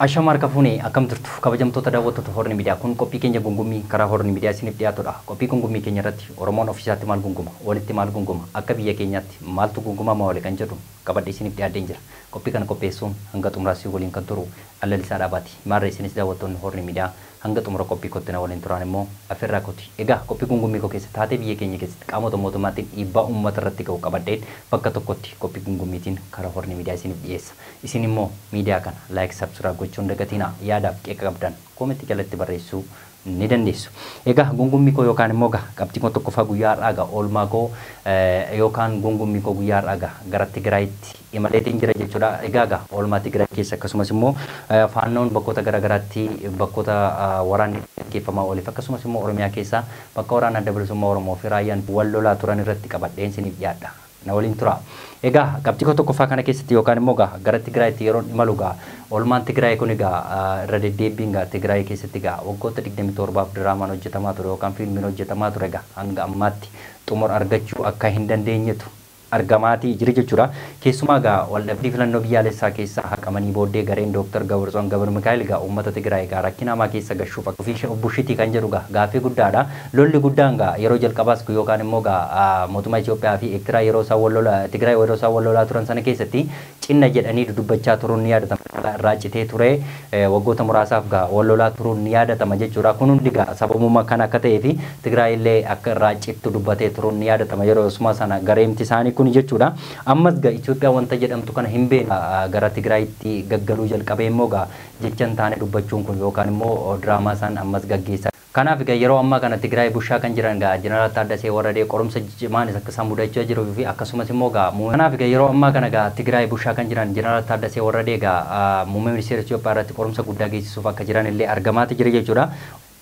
Ashama harka fuunee akkam jirtu kabajamtoota daawwattoota Horni Miidiyaa kun qophii keenya gungummii karaa Horni Miidiyaa isiniif dhiyaatudha. Qophii gungummii keenya irratti Oromoon ofiisaatti maal gunguma, walitti maal gunguma, akka biyya keenyaatti maaltu gungumamaa oole kan jedhu qabadhee isiniif dhiyaadheen jira. Qophii kana qopheessuun hanga xumuraasii waliin kan turu Allalisaa Dhaabaati. Maarree isinis daawwattoonni Horni Miidiyaa hanga xumura qophii kootti na waliin turan immoo affeerraa kooti. Egaa qophii gungummii koo keessa taatee biyya keenya keessatti qaamota mootummaatiin dhiibbaa uummata irratti ga'u qabadheen bakka tokkotti qophii gungummiitiin karaa Horni Miidiyaa isiniif dhiyeessa. Isin immoo miidiyaa kana like, subscribe gochuun dagatinaa yaadaaf qeeqa qabdan koomentii jalatti barreessuu ni dandeessu. Egaa gungummii koo yookaan immoo qabxii koo tokkoffaa guyyaa har'aa egaa oolmaa koo yookaan gungummii koo guyyaa har'aa egaa gara Tigraayitti imaleetiin jira jechuudha. Egaa oolmaa Tigraay keessa akkasumas immoo faannoon bakkoota garaagaraatti bakkoota waraanni gaggeeffamaa ooleef akkasumas immoo Oromiyaa keessa bakka waraana adda bilisummaa Oromoo fi raayyaan wal lolaa turan irratti qabadheen isiniif dhiyaadha. Na waliin tura. Egaa qabxii koo tokkoffaa kana keessatti yookaan immoo gara Tigraayitti yeroon imalu oolmaan Tigraay kun egaa irra deddeebiin Tigraay keessatti egaa waggoota 27 diraamaan hojjetamaa ture yookaan fiilmiin hojjetamaa ture egaa hanga ammaatti xumura argachuu akka hin dandeenyetu argamaatii jira jechuudha. Keessumaa egaa waldhabbii filannoo biyyaalessaa keessaa haqamanii booddee gareen Dooktar Gabartsoon Gabar Mikaa'el egaa uummata Tigraay egaa rakkina hamaa keessa gashuuf akka ofii bushitii kan jedhu egaa gaaffii guddaadha. Lolli guddaan egaa yeroo jalqabaas yookaan immoo egaa mootummaa Itoophiyaa fi Eertiraa yeroo isaan wal lolaa Tigraay yeroo isaan wal lolaa turan sana keessatti cinna jedhanii dudubbachaa turuun ni yaadatama. Irraa citee ture waggoota muraasaaf egaa wal lolaa turuun ni yaadatama jechuudha. Kun hundi egaa sababuma kan akka ta'ee fi Tigraay illee akka irraa cittu dubbatee turuun ni yaadatama yeroo osuma sana gareemti isaanii kun jechuudha. Ammas egaa Itoophiyaa wanta jedhamtu kana hin beekne gara Tigraayitti gaggaluu jalqabee immoo egaa jecha hin taane dubbachuun kun yookaan immoo diraamaa isaan ammas gaggeessaa. Kanaaf egaa yeroo ammaa kana Tigraay bushaa kan jiran egaa Jeneraal Taaddasee Warradee qorumsa cimaanis akka isaan mudachaa jiruu fi akkasumas immoo egaa kanaaf egaa yeroo ammaa kana egaa Tigraay bushaa kan jiran Jeneraal Taaddasee Warradee egaa muummee ministeera Itoophiyaa irratti qorumsa guddaa geessisuuf akka jiran illee argamaati jira jechuudha.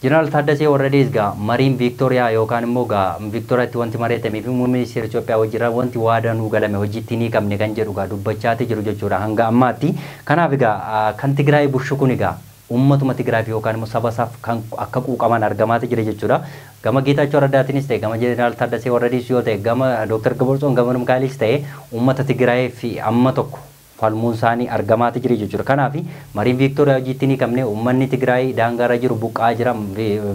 Jeneraal Taaddasee Warradees egaa mariin Viiktooriyaa yookaan immoo egaa Viiktooriyaatti wanti mari'atamee fi muummee ministeera Itoophiyaa wajjin wanti waadaa nuu galame hojiitti ni qabne kan jedhu egaa dubbachaati jiru jechuudha hanga ammaatti. Kanaaf egaa kan Tigraay bushu kun egaa uummatuma Tigraay yookaan immoo saba isaaf kan akka quuqaman argamaati jira jechuudha. Gama Geetaachoo Raddaatiinis ta'e gama Jeneraal Taaddasee Warradees yoo ta'e gama Dooktar Gabartsoon Gabar Mikaa'elis ta'e uummata Tigraay fi amma tokko falmuun isaanii argamaati jira jechuudha. Kanaaf mariin Viiktooriyaa hojiitti ni qabne uummanni Tigraay daangaarra jiru buqqaa jira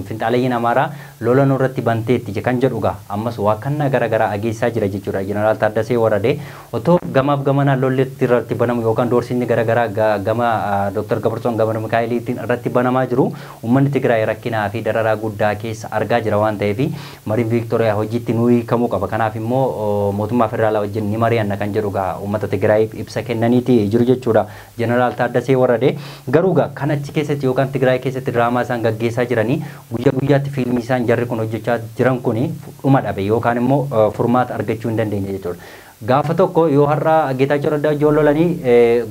finxaalayyiin Amaaraa lola nurratti banteetti kan jedhu egaa ammas waaqannaa garaagaraa ageessaa jira jechuudha. Jeneraal Taaddasee Warradee otoo gamaaf gamanaan lolli irratti banamu yookaan doorsisni garaagaraa gama Dooktar Gabartsoon Gabar Mikaa'eliitiin irratti banamaa jiru uummanni Tigraay rakkinaa fi dararaa guddaa keessa argaa jira waan ta'eef mariin Viiktooriyaa hojiitti nu hiikamuu qaba. Kanaaf immoo mootummaa federaalaa wajjin ni mari'anna kan jedhu egaa uummata Tigraayiif ibsa kennanii jiru jechuudha. Jeneraal Taaddasee Warradee garuu egaa kan achi keessatti yookaan Tigraay keessatti diraamaa isaan gaggeessaa jiranii guyyaa guyyaatti fiilmii isaan jarri kun hojjechaa jiran kun dhuma dhabe yookaan immoo furmaata argachuu hin dandeenye jechuudha. Gaafa tokko yoo har'a Geetaachoo Raddaa wajjin lolanii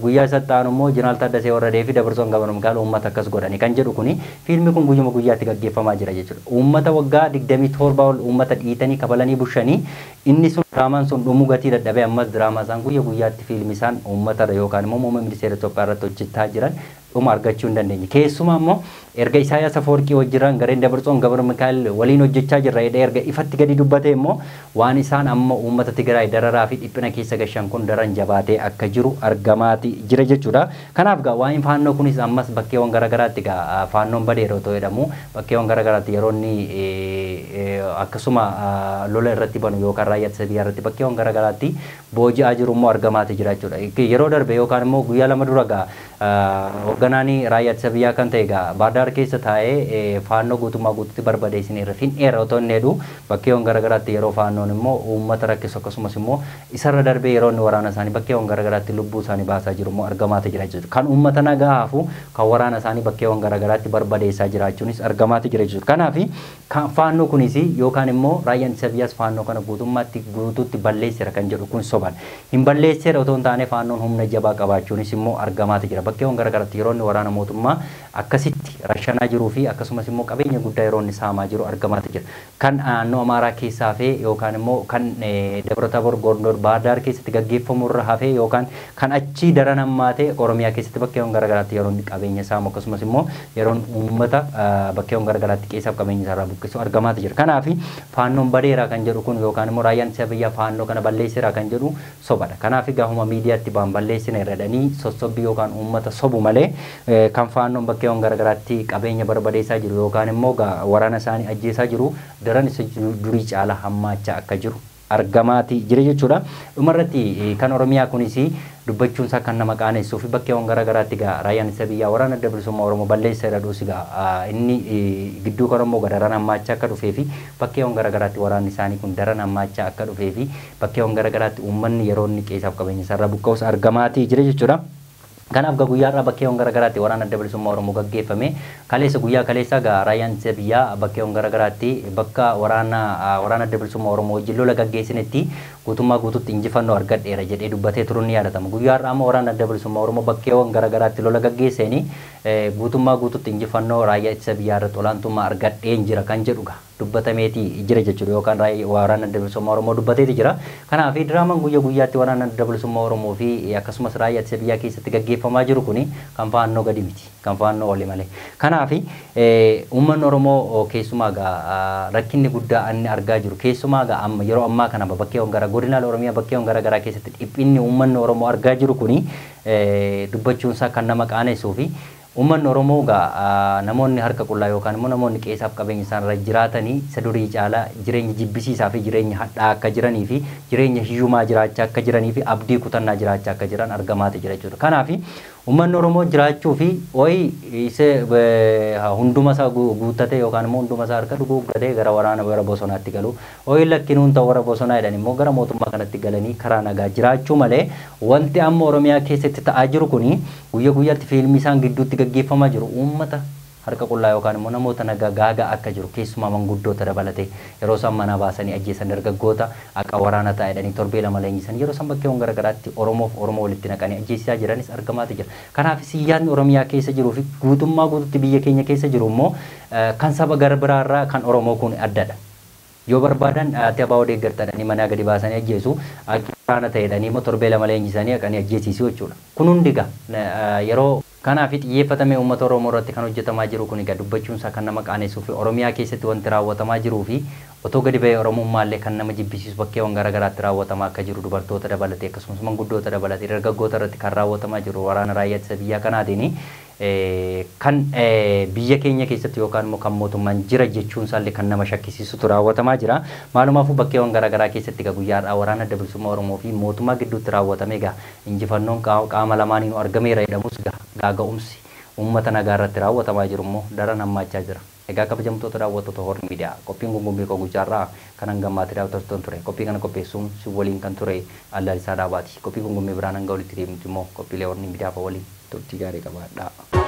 guyyaa isatti aanu immoo Jeneraal Taaddasee Warradee fi Dabarsoon Gabar Mikaa'el uummata akkas godhani kan jedhu kuni fiilmi kun guyyuma guyyaatti gaggeeffamaa jira jechuudha. Uummata waggaa 27 ol uummata dhiitanii kabalanii bushanii inni sun diraamaan sun dhumuu gatii dadhabee ammas diraamaa isaan guyya guyyaatti fiilmi isaan uummata yookaan immoo muummee ministeera Itoophiyaa irratti hojjechaa jiran dhuma argachuu hin dandeenye. Keessumaa immoo erga Isaayyaas Afawarqii wajjiran gareen Dabarsoon Gabar Mikaa'el waliin hojjechaa jirra jedhee erga ifatti gadi dubbate immoo waan isaan amma uummata Tigraay dararaa fi dhiphina keessa gashan kun daran jabaatee akka jiru argamaati jira jechuudha. Kanaaf egaa waa'een faannoo kunis ammas bakkeewwan garaagaraatti egaa faannoon badeera otoo jedhamu bakkeewwan garaagaraatti yeroo inni akkasuma lola irratti banu yookaan raayyaa ittisa biyyaa irratti bakkeewwan garaagaraatti booji'aa jiru immoo argamaati jira jechuudha. Yeroo darbe yookaan immoo guyyaa lama dura egaa hoogganaan raayyaa ittisa biyyaa kan ta'e egaa Baardaar keessa taa'ee faannoo guutummaa guutuutti barbadeessineerra fin'eerra otoo inni jedhu bakkeewwan garaagaraatti yeroo faannoon immoo uummata rakkisu akkasumas immoo isarra darbee yeroo inni waraana isaanii bakkeewwan garaagaraatti lubbuu isaanii baasaa jiru immoo argamaati jira jechuudha. Kan uummata nagaa hafu kan waraana isaanii bakkeewwan garaagaraatti barbadeessaa jiraachuunis argamaati jira jechuudha. Kanaaf faannoo kunis yookaan immoo raayyaan ittisa biyyaas faannoo kana guutummaatti guutuutti balleesseera kan jedhu kun soban. Hin balleesseera otoo hin taane faannoon humna jabaa qabaachuunis immoo argamaati jira. Bakkeewwan garaagaraatti yeroo inni waraana mootummaa akkasitti rashanaa jiruu fi akkasumas immoo qabeenya guddaa yeroo inni saamaa jiru argamaatu jira. Kan naannoo Amaaraa keessaa hafee yookaan immoo kan Dabra Taabor, Gondor, Baahir Daar keessatti gaggeeffamu irra hafee yookaan kan achii daran hammaatee Oromiyaa keessatti bakkeewwan garaagaraatti yeroo inni qabeenya saamu akkasumas immoo yeroo uummata bakkeewwan garaagaraatti qeessaaf qabeenya isaarraa buqqisu argamaatu jira. Kanaaf faannoon badeera kan jedhu kun yookaan immoo raayyaan ittisa biyyaa faannoo kana balleesseera kan jedhu sobadha. Kanaaf gaafuma miidiyaatti ba'an balleessina jedhanii sossobbii yookaan uummata sobu malee kan faannoon bakkeewwan garaagaraatti qabeenya barbadeessaa jiru yookaan immoo waraana isaanii ajjeesaa jiru daran isa durii caala hammaachaa akka jiru argamaati jira jechuudha. Dhumarratti kan Oromiyaa kunis dubbachuun isaa kan nama qaanessuu fi bakkeewwan garaagaraatti gaa raayyaan ittisa biyyaa waraana adda bilisummaa Oromoo balleessa jedhus gaa inni gidduu kan immoo daran hammaachaa akka dhufee fi bakkeewwan garaagaraatti waraanni isaanii kun daran hammaachaa akka dhufee fi bakkeewwan garaagaraatti uummanni yeroo inni qeessaaf qabeenya isaarraa buqqa'us argamaati jira jechuudha. Kanaaf gaa guyyaa irraa bakkeewwan garaagaraatti waraana adda bilisummaa Oromoo gaggeeffame kaleessa guyyaa kaleessa gaa raayyaan ittisa biyyaa bakkeewwan garaagaraatti bakka waraana adda bilisummaa Oromoo wajjin lola gaggeessinetti guutummaa guututti injifannoo argadheera jedhee dubbatee turuun ni yaadatama. Guyyaa har'aa immoo waraana adda bilisummaa Oromoo bakkeewwan garaagaraatti lola gaggeesseen guutummaa guututti injifannoo raayyaa ittisa biyyaa irratti olaantummaa argadheen jira kan jedhu gaa dubbatameeti jira jechuudha yookaan waraana adda bilisummaa Oromoo dubbateeti jira. Kanaaf diraamaan guyyaa guyyaatti waraana adda bilisummaa Oromoo fi akkasumas raayyaa ittisa biyyaa keessatti gaggeeffamaa jiru kuni kan faannoo gadi miti, kan faannoo oli malee. Kanaaf uummanni Oromoo keessumaa gaa rakkinni guddaa inni argaa jiru keessumaa gaa amma yeroo ammaa kana bakkeewwan gara godinaalee Oromiyaa bakkeewwan gara garaa keessatti dhiphinni uummanni Oromoo argaa jiru kuni dubbachuun isaa kan nama qaanessuu fi uummanni Oromoo gaa namoonni harka qullaa yookaan immoo namoonni qeessaaf qabeenya isaanirra jiraatanii isa durii caalaa jireenya jibbisiisaa fi jireenya hadhaa akka jiranii fi jireenya hiyyumaa jiraachaa akka jiranii fi abdii kutannaa jiraachaa akka jiran argamaati jira jechuudha. Kanaaf uummanni Oromoo jiraachuu fi wayi isa hunduma isaa guuttatee yookaan immoo hunduma isaa harka duguuggatee gara waraana gara bosonaatti galu wayi lakkinuun ta'u warra bosonaa jedhan immoo gara mootummaa kanatti galanii karaa nagaa jiraachuu malee wanti amma Oromiyaa keessatti ta'aa jiru kuni guyyaa guyyaatti fiilmii isaan gidduutti gaggeeffamaa jiru uummata harka qullaa yookaan immoo namoota nagaa gaagaa akka jiru keessumaa manguddoota dabalatee yeroo isaan manaa baasanii ajjeesan dargaggoota akka waraana taa'edhanii torbee lama leenjisan yeroo isaan bakkeewwan garaagaraatti Oromoof Oromoo walitti naqanii ajjeesisaa jiranis argamaati jira. Kanaaf siyaasni Oromiyaa keessa jiruu fi guutummaa guututti biyya keenya keessa jiru immoo kan saba gara biraarraa kan Oromoo kun addadha. Yoo barbaadan ati abaa deeggartadhanii manaa gadi baasanii ajjeesu akka waraana ta'edhanii immoo torbee lama leenjisanii haqanii ajjeesisuu jechuudha. Kun hundi gaa yeroo kanaaf xiyyeeffatamee uummata Oromoo irratti kan hojjetamaa jiru kun egaa dubbachuun isaa kan nama qaanessuu fi Oromiyaa keessatti wanti raawwatamaa jiruu fi otoo gadi ba'ee Oromummaallee kan nama jibbisiisu bakkeewwan garaagaraatti raawwatamaa akka jiru dubartoota dabalatee akkasumas manguddoota dabalatee dargaggoota irratti kan raawwatamaa jiru waraana raayyaa ittisa biyyaa kanaatiin kan biyya keenya keessatti yookaan immoo kan mootummaan jira jechuun isaallee kan nama shakkisiisutu raawwatamaa jira. Maalumaafuu bakkeewwan garaagaraa keessatti egaa guyyaa har'aa waraana adda bilisummaa Oromoo fi mootummaa gidduutti raawwatame egaa injifannoon qaama lamaaniinuu argameera jedhamus egaa gaaga'umsi uummata nagaa irratti raawwatamaa jiru immoo daran hammaachaa jira. Egaa kabajamtoota daawwattoota Horn Miidiyaa qophiin gungummii koo guyyaarraa kan hanga ammaatti daawwattoota ture. Qophii kana qopheessuun si waliin kan ture Allaalisaa Dhaabaati. Qophii gungummii biraan hanga walitti deemnutti immoo qophiilee Horn Miidiyaa waliin turtii gaarii qabaadhaa.